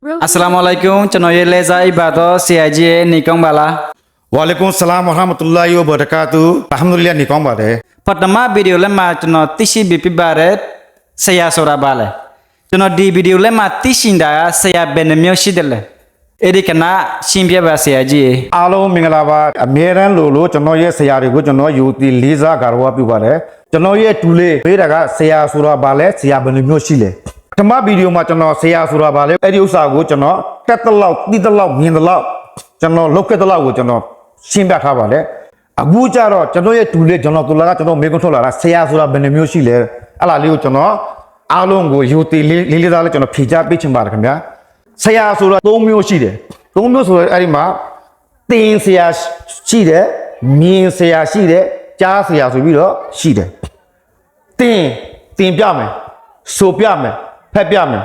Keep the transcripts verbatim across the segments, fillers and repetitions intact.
Assalamu alaikum, cano ye leza ibado siyaji e nikong bala. Walaikum salam warahmatullahi wabarakatuh. Alhamdulillah nikong bade. Pertama video le ma cano tisi bipi bare saya sura bale. Cano di video le ma tisi da saya benemyo sidele. Edi kena simpia ba siyaji e. Alo mingala ba, a, meran lolo cano ye saya rigo cano yuti liza garwa pi bare. Cano ye tule, pera ga saya sura bale, saya benemyo sile. Tama video ma cano saya sura bale, eri usa go cano, tetalaw, titalaw, mindalaw, cano, loke talaw go cano, simba tha bale. Agu caro, cano ye tule, cano tula ga, cano megun tola ra, saya sura benemyo sile, ala liu cano, alongo, yuti, li, li, li dale cano, pija, bichin bar kamya. Saya sura, tomyo sile, tomyo sura, eri ma, tin saya sile, min saya sile, cha saya sura sile. Tin, tin pyame, so pyame, phe pyame.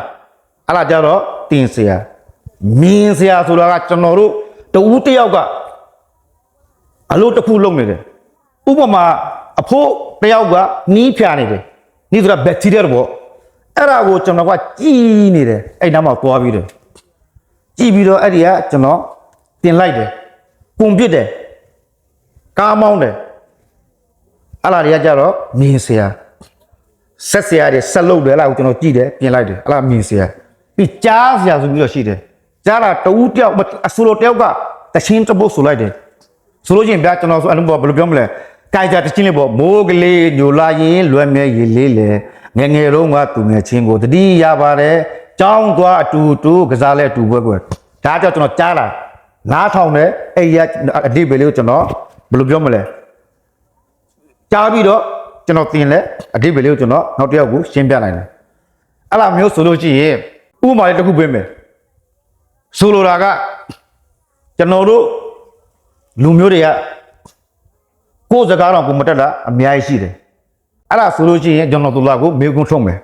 Ala jaro tin saya. Min saya sura ga cano ru, to ute yau ga. Alo to ku long ne de. Uba ma, apo te yau ga, ni pya ne de. Ni sura bacteria bo. Era go cano ga chi ne de. Ai nama to abi de. Chi bi do eri ya cano, tin lai de. Kum bi de. Kamau de. Ala ri ya jaro, min saya. Set saya de, set lou de, ala u cano chi de, pin lai de, ala min saya. Pi cha saya su bi do si de. Jara to u tiya, a solo tiya ga, ta sin to bo su lai de. Solo jin ba cano su anu bo bulu biom le. Kai ja ta chin le bo, mo gele nyo la yin, lue me ye le le. Nge nge ro nga tu nge chin go, ta di ya ba de. Chao gwa tu tu, gaza le tu bwe bwe. Ta ta cano jara. Na thao ne, e ya, a di be le cano, bulu biom le. Ca bi do, cano tin le, a di be le cano, nao tiya gu, sin pya lai ne. Ala myo su lo cin, u ma le ta ku be me. Su lo ra ga, cano do, lu myo de ya, ko za ga ro ku ma ta da, a mya yi si de. Ala su lo cin, cano tu la gu, me gu thong me.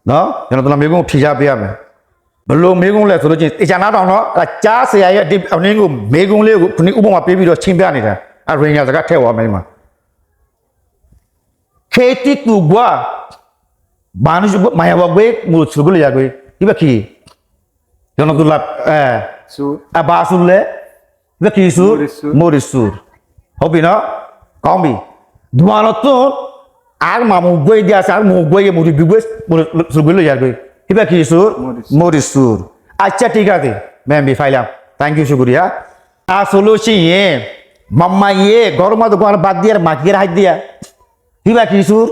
Nó, cano tula megun thija piya me. Bolo megun le solo cin, ica na dong nó, ala ca se ya ya di, ani gu megun le gu, kuni ubo ma pebi do cin piya ni da. A Rohingya zaga te wa me ma. Kheti tu gua, manuj gua, maya wa gua, mu sulu gua ya gua. Iba ki? Cano tula, eh, Sur. A ba sur le, Iba ki sur? Moris sur. Moris sur. Hobi no? Kombi. Duanottun ar mamu goi di ase, ar mu goi, murubbi goi, moris sur goi loi ar goi. Iba ki sur? Moris sur. Moris sur. Accha, thik ase. Membi failam. Thank you, shukriya. Ar solo siye, mamma ye, goror maze gom bad diya, maki ar hái diya. Iba ki sur?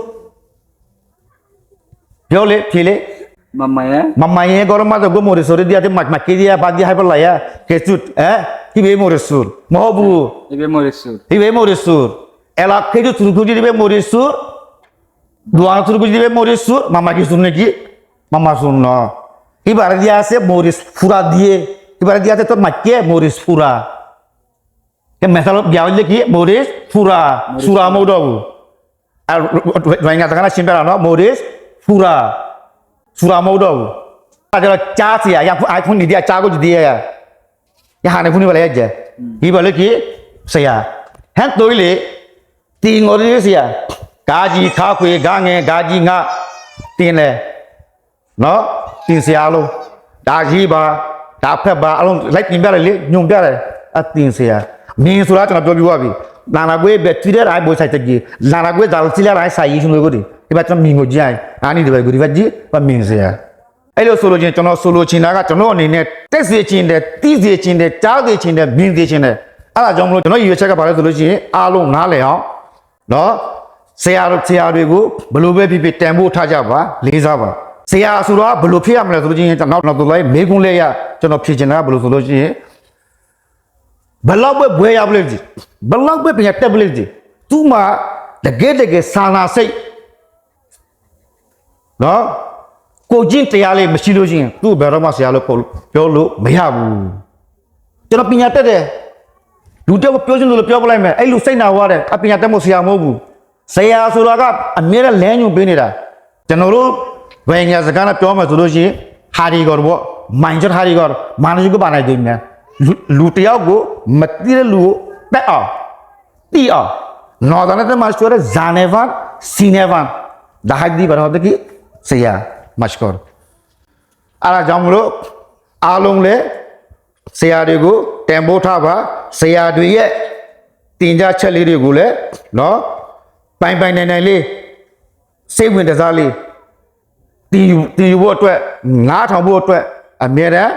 Kiyóle, kiyóle? Mammaye. Mammaye gorom maze gó moris sori diya, te mak-, makki diya, bát diya, háibar laiya. Kecut, eh? Ibe moris sur. Mohobu. Ibe moris sur. Ibe moris sur. Ela kecut sur kuri dibe moris sur. Duan sur kuri dibe moris sur. Mamma ki sur neki? Mamma sur no. Ibare diya ase moris fura diye. Ibare diya ase tor makke moris fura. Ke mesal biya hoile ki? Moris fura. Moris sura fura. Moudobu. Ar Ro-, Ro-, Rohingya zakana simbe rano, moris fura. Sura moudobu. Ar jero ca siya, ya fu-, ai funi diya, ca goji diya ya. Ya hane funi bala ya je. Hmm. Hi bale ki? Siya. Hen toile, tin ori siya. Gaji, kakui, gange, gaji, nga. Tin le. No, tin siya lo. Da ji ba, da phe ba, alon, lai tin bia le, nyum bia le, a tin siya. Min sura cana dobi wabi. Nana gwe be tire rai bo sai tagi. Nana gwe dal sila rai sai yi sunu gori. Iba cana min go ji ai. Ani de ba gori ba ji, ba min siya. Elo solo jin, cana solo cin naga cana ni ne. Te siya cin de, ti siya cin de, ca siya cin de, min siya cin de. Ala jom lo cana yi siya ka ba le solo cin, alo na le ya. No? Seyar, seyar begu, belu be pipi tembu thaja ba, leza ba. Seyar sura, belu phi amle sulu jin, no, no, dulai, megun le ya, cano phi jina, belu sulu jin. Belak be bue ya beli ji. Belak be pinya te beli ji. Tuma, dege dege sana sei. No? Ko jin te ya le, mesi lo jin. Tu bero ma se ya lo ko, pyo lo, me ya bu. Cano piñate de. Lute bo pyo sin lo pyo bolai me. Ai lu sai na wa de. A piñate mo siya mo bu. Siya sura ga a mere le nyu bini da. Cano ru Rohingya zakana pyo me sulu si hari gor bo. Manjor hari gor. Manuj go banai din na. Lu-, lute ya go matire lu pe a. Ti a. No zane te manuj gore zane fan, sine fan. Dahai di bar hote ki siya maskor. အဲ့ဒါကြောင့်မလို့ အားလုံးလည်း ဆရာတွေကို တန်ဖိုးထားပါ။ ဆရာတွေရဲ့ သင်ကြားချက်လေးတွေကိုလည်း နော် ပိုင်ပိုင်နိုင်နိုင်လေး စိတ်ဝင်တစားလေး သင်ယူ သင်ယူဖို့အတွက် နားထောင်ဖို့အတွက် အမြဲတမ်း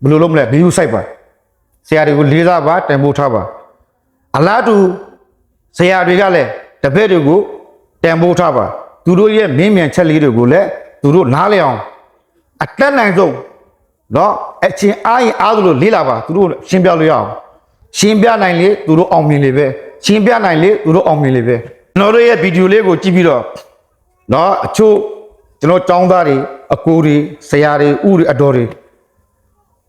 ဘယ်လိုလုပ်မလဲ ဂရုစိုက်ပါ။ ဆရာတွေကို လေးစားပါ၊ တန်ဖိုးထားပါ။ အလားတူ ဆရာတွေကလည်း တပည့်တွေကို တန်ဖိုးထားပါ။ သူတို့ရဲ့ မေးမြန်းချက်လေးတွေကိုလည်း သူတို့ နားလည်အောင် အတတ်နိုင်ဆုံး နော် အချိန်အားရင် အားသလို လေ့လာပါ။ သူတို့ ရှင်းပြလို့ရအောင်။ ရှင်းပြနိုင်လေ သူတို့ အောင်မြင်လေပဲ။ ရှင်းပြနိုင်လေ သူတို့ အောင်မြင်လေပဲ။ ကျွန်တော်တို့ရဲ့ ဗီဒီယိုလေးကို ကြည့်ပြီးတော့ နော် အချို့ ကျွန်တော် ကျောင်းသားတွေ၊ အကိုတွေ၊ ဆရာတွေ၊ ဦးတွေ၊ အဒေါ်တွေ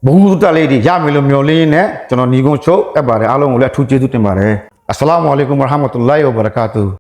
ဗဟုသုတလေးတွေ ရမယ်လို့ မျှော်လင့်ရင်းနဲ့ ကျွန်တော် နိဂုံးချုပ်အပ်ပါတယ်။ အားလုံးကိုလည်း အထူးကျေးဇူးတင်ပါတယ်။ အစလာမ်ဝါအလိုင်ကွမ် ဝရဟ်မတူလ်လာဟ်ဝ် ဝဘရကာတူဟ်။